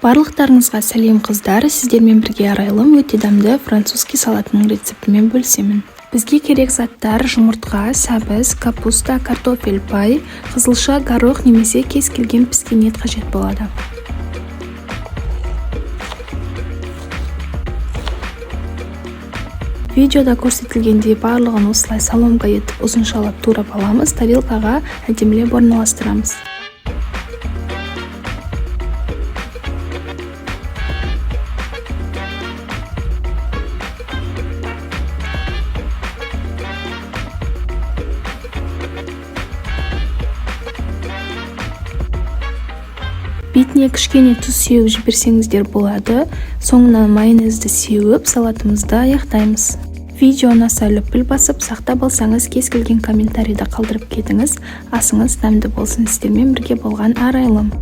Барлықтарыңызға сәлем, қыздар! Сіздермен бірге Арайлым. Өте дәмді французский салатының рецептімен бөлісемін. Бізге керек заттар: жұмыртқа, сәбіз, капуста, картофель пай, қызылша, горох немесе кез келген піскен ет қажет болады. Видеода көрсетілгендей, барлығын осылай соломка етіп, ұзыншалап турап аламыз. Тарелкаға әдемілеп орналастырамыз. Бетіне кішкене тұз сеуіп жіберсеңіздер болады. Соңынан майонезді сеуіп, салатымызды аяқтаймыз. Видео ұнаса, лүпіл басып, сақтап алсаңыз, кез келген комментарийді қалдырып кетіңіз. Асыңыз дәмді болсын! Сіздермен бірге болған Арайлым.